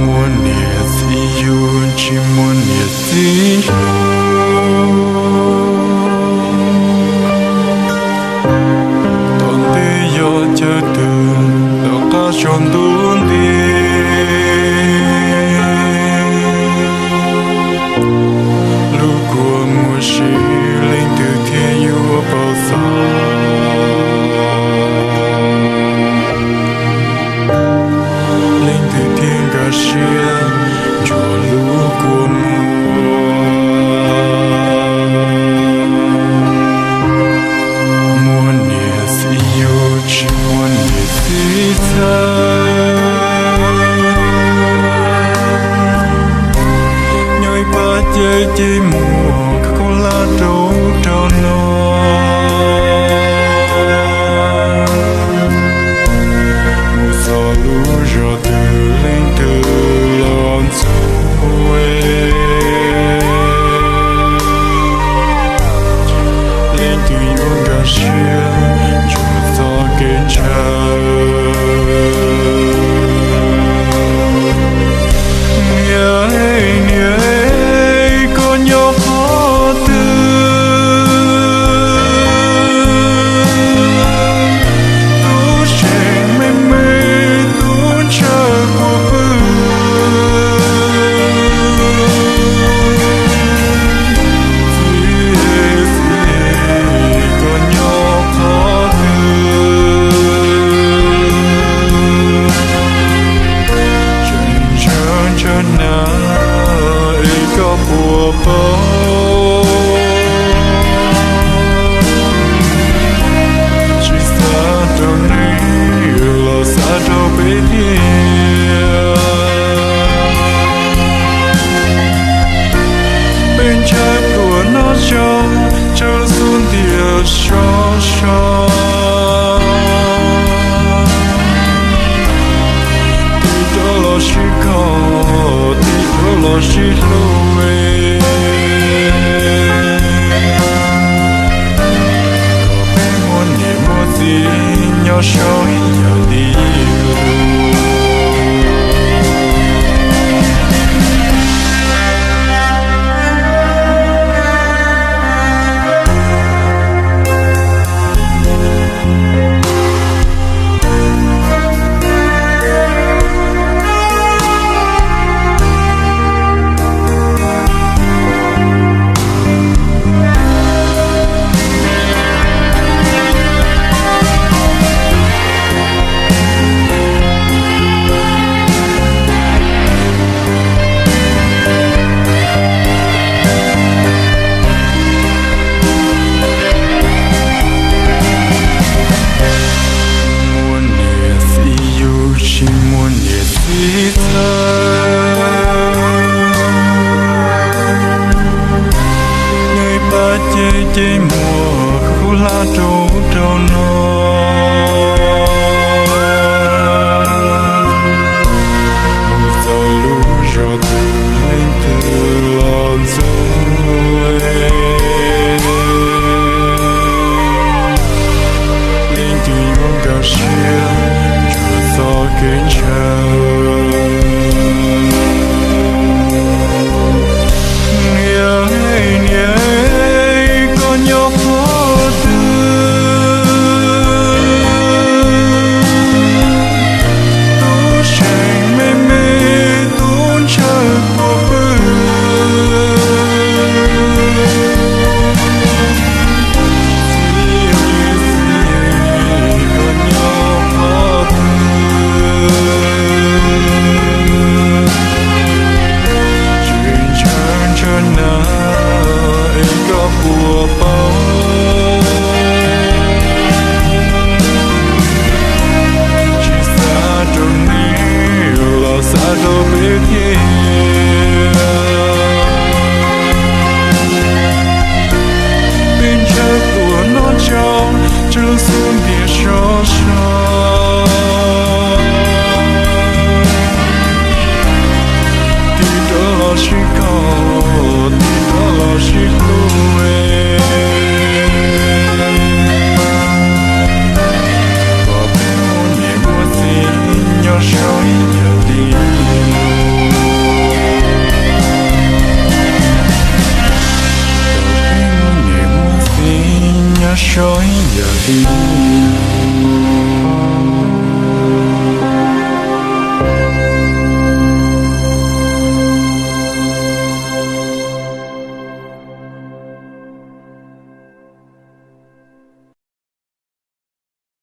Muaj niam txiv yug tsis muaj niam txiv hlub, tom ntej yog chaw twg tom qab tsaus ntuj nti. Lub kua muag siv leej twg thiaj yuav paub xav, leej twg thiaj nkag siab ntsuas lub kua muag. Muaj niam txiv yug tsis muaj niam txiv txhawj, nyob ib pab ces ces muaj khaub hlab rau rau no. Mus txog lub zos twg leej twg los ntxub, leej twg yuav nkag siab ntsuas txoj kev ntshaw. Niam, niam, koj nyob qhov twg? Tub tseem me me, tub ntshaw puas pw? Txiv, txiv, koj nyob qhov twg? Tseem ntshaw ntshaw na, es koj puas paub? Tsis xav rau nej, los xav rau peb thiab. Peb ntshaw tuaj noj tso, ntshaw lub xub ntiag sov so. Tig rov los sib kho, tig rov los sib hlub. Kom peb muaj niam muaj txiv nyob saum ib yam li lus. Muaj niam txiv yug tsis muaj niam txiv txhawj, nyob ib pab ces ces muaj khaub hlab rau rau no. Mus txog lub zos twg leej twg los ntxub, leej twg yuav nkag siab ntsuas txoj kev ntshaw. Niam, niam, koj nyob qhov twg? Tsis